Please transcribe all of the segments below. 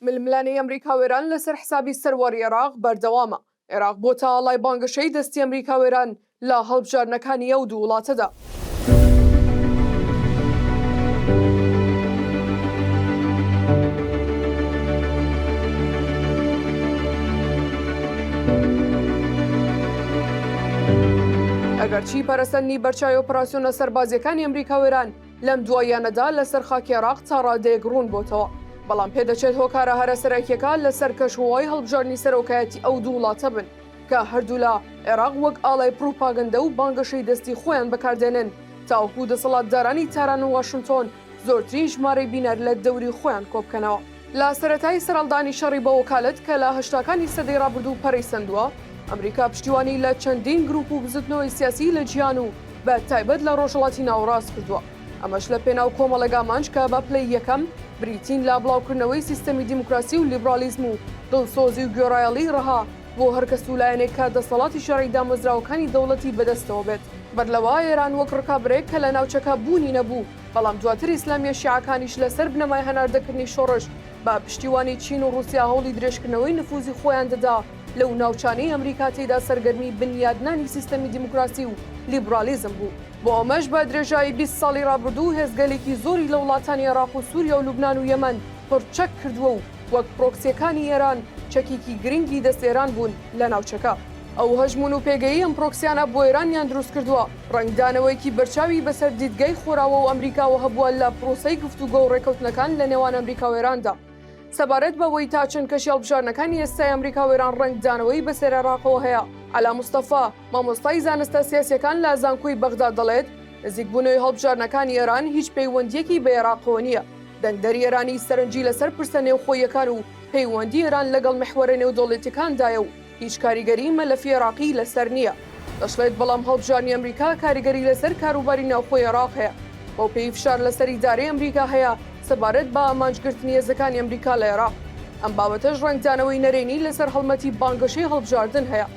ململانێی ئەمریکا و ئێران لەسەر حسابی سەروەری عێراق بەردەوامە، عێراق بۆتە ئاڵای بانگەشەی دەستی ئەمریکا و ئێران لە هەڵبژاردنەکانی ئەو دوو وڵاتەدا. ئەگەرچی پەرەسەندنی بەرچاوی ئۆپراسیۆنە سەربازییەکانی ئەمریکا و ئێران لەم دواییانەدا لەسەر خاکی عێراق تا ڕادەیەک ڕوون بۆتەوە، بەڵام پێدەچێت هۆکارە هەرە سەرەکییەکان لەسەر کەشوهەوای هەڵبژاردنی سەرۆکایەتی ئەو دوو وڵاتە بن کە هەردوولا عێراق وەک ئاڵای پڕوپاگەندە و بانگەشەی دەستی خۆیان بەکاردێنن تاوەکو دەسەڵاتدارانی تاران و واشنتۆن زۆرترین ژمارەی بینەر لە دەوری خۆیان کۆبکەنەوە. لە سەرەتای سەرهەڵدانی شەڕی بە وەکالەت کە لە هەشتاکانی سەدەی ڕابردوو پەرەی سەندووە، ئەمریکا پشتیوانی لە چەندین گروپ و بزوتنەوەی سیاسی لە جیهان و بە تایبەت لە ڕۆژهەڵاتی ناوەڕاست کردووە، ئەمەش لە پێناو کۆمەڵێک ئامانج کە بە پلەی یەکەم بریتین لە بڵاوکردنەوەی سیستەمی دیموکراسی و لیبراڵیزم و دڵسۆزی و گوێڕایەڵی ڕەها بۆ هەر کەس و لایەنێک کە دەسەڵاتی شەرعی دامەزراوەکانی دەوڵەتی بەدەستەوە بێت. بەر لەوە ئێران وەک ڕکابەرێک کە لە ناوچەکە بوونی نەبوو، بەڵام دواتر ئیسلامییە شیعەکانیش لەسەر بنەمای هەناردەکردنی شۆڕش بە پشتیوانی چین و ڕووسیا هەوڵی درێژکردنەوەی نفوزی خۆیان دەدا لەو ناوچانەی ئەمریکا تێیدا سەرگەرمی بنیادنانی سیستەمی دیموکراسی و لیبرالیزم بوو. بۆ ئەمەش بە درێژایی 20 ساڵی ڕابردوو هێزگەلێکی زۆری لە وڵاتانی عێراق و سوریا و لوبنان و یەمەن پڕچەک کردووە و وەک پرۆکسییەکانی ئێران چەکێکی گرنگی دەست ئێران بوون لە ناوچەکە. ئەو هەژموون و پێگەیەی ئەم پرۆکسیانە بۆ ئێرانیان دروست کردووە، ڕەنگدانەوەیەکی بەرچاوی بەسەر دیدگای خۆراوا و ئەمریکاوە هەبووە لە پرۆسەی گفتوگۆ و ڕێکەوتنەکان لە نێوان ئەمریکا و ئێراندا. سەبارەت بەوەی تا چەند کەشی هەڵبژاردنەکانی ئێستای ئەمریکا و ئێران ڕەنگدانەوەی بەسەر عێراقەوە هەیە، عەلا مستەفا، مامۆستای زانستە سیاسییەکان لە زانکۆی بەغدا دەڵێت، نزیکبوونەوەی هەڵبژاردنەکانی ئێران هیچ پەیوەندییەکی بە عێراقەوە نییە، دەنگدەری ئێرانی سەرنجی لەسەر پرسە نێوخۆییەکان و پەیوەندی ئێران لەگەڵ میحوەرە نێودەوڵەتییەکاندایە و هیچ کاریگەری مەلەفی عێراقی لەسەر نییە. دەشڵێت، بەڵام هەڵبژاردنی ئەمریکا کاریگەری لەسەر کاروباری ناوخۆی عێراق هەیە، بەوپێی فشار لەسەر ئیدارەی ئەمریکا هەیە سەبارەت بە ئامانجگرتنی هێزەکانی ئەمریکا لە عێراق، ئەم بابەتەش ڕەنگدانەوەی نەرێنی لەسەر هەڵمەتی بانگەشەی هەڵبژاردن هەیە.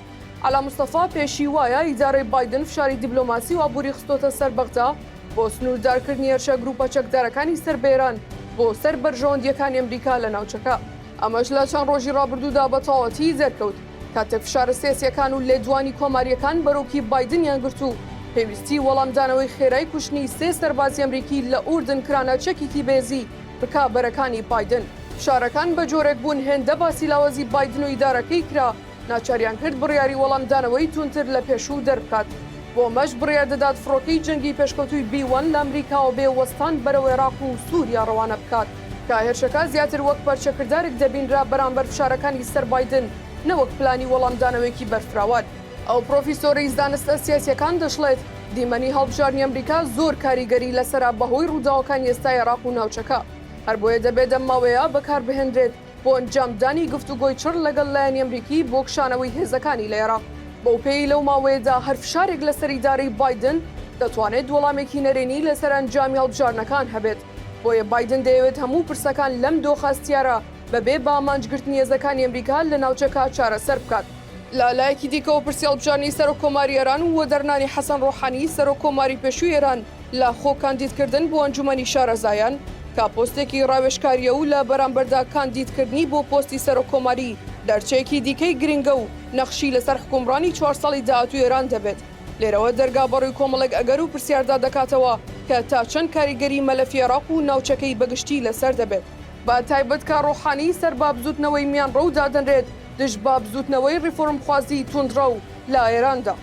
عەلا مستەفا پێشی وایە ئیدارەی بایدن فشاری دیبلۆماسی و ئابووری خستۆتە سەر بەغدا بۆ سنووردارکردنی هێرشە گرووپە چەکدارەکانی سەر بە ئێران بۆ سەر بەرژەوەندییەکانی ئەمریکا لە ناوچەکە. ئەمەش لە چەند ڕۆژی ڕابردوودا بە تەواوەتی دەرکەوت، کاتێک فشارە سیاسییەکان و لێدوانی کۆمارییەکان بەرۆکی بایدنیان گرت و پێویستی وەڵامدانەوەی خێرای کوشتنی سێ سەربازی ئەمریکی لە ئوردن کرانە چەکێکی بەهێزی ڕکابەرەکانی بایدن. فشارەکان بە جۆرێک بوون هێندە باسی لاوازی بایدن و ئیدارەکەی کرا، ناچاریان کرد بڕیاری وەڵامدانەوەی توندتر لە پێشوو دەربکات. بۆ ئەمەش بڕیار دەدات فڕۆکەی جەنگی پێشکەوتووی بی وەن لە ئەمریکاوە بێ وەستان بەرەو عێراق و سووریا ڕەوانە بکات. کە هێرشەکە زیاتر وەک پەرچەکردارێک دەبینرا بەرامبەر فشارەکانی سەر بایدن نەوەک پلانی وەڵامدانەوەیەکی بەرفراوان. ئەو پرۆفیسۆرەی زانستە سیاسییەکان دەشڵێت، دیمەنی هەڵبژاردنی ئەمریکا زۆر کاریگەری لەسەرە بەهۆی ڕووداوەکانی ئێستای عێراق و ناوچەکە، هەربۆیە دەبێت ئەم ماوەیە بەکاربهێنرێت بۆ ئەنجامدانی گفتوگۆی چڕ لەگەڵ لایەنی ئەمریکی بۆ کشانەوەی هێزەکانی لە عێراق. بەوپێیەی لەو ماوەیەدا هەر فشارێک لەسەر ئیدارەی بایدن دەتوانێت وەڵامێکی نەرێنی لەسەر ئەنجامی هەڵبژاردنەکان هەبێت، بۆیە بایدن دەیەوێت هەموو پرسەکان لەم دۆخە هەستیارە بەبێ بەئامانجگرتنی هێزەکانی ئەمریکا لە ناوچەکە چارەسەر بکات. لە لایەکی دیکەوە پرسی هەڵبژاردنی سەرۆک کۆماری ئێران و وەدەرنانی حەسەن ڕۆحانی سەرۆک کۆماری پێشووی ئێران لە خۆ کاندیدکردن بۆ ئەنجومەنی شارەزایان کە پۆستێکی ڕاوێژکارییە و لە بەرامبەردا کاندیدکردنی بۆ پۆستی سەرۆک کۆماری دەرچەیەکی دیکەی گرنگە و نەخشی لەسەر حوکمڕانی چوار ساڵی داهاتووی ئێران دەبێت. لێرەوە دەرگا بەڕووی کۆمەڵێک ئەگەر و پرسیاردا دەکاتەوە کە تا چەند کاریگەری مەلەفی عێراق و ناوچەکەی بەگشتی لەسەر دەبێت. بە تایبەت کە ڕۆحانی سەر بە بزووتنەوەی میانڕەو دادەنرێت دژ بە بزووتنەوەی ڕیفۆرمخوازی توندڕەو لە ئێراندا.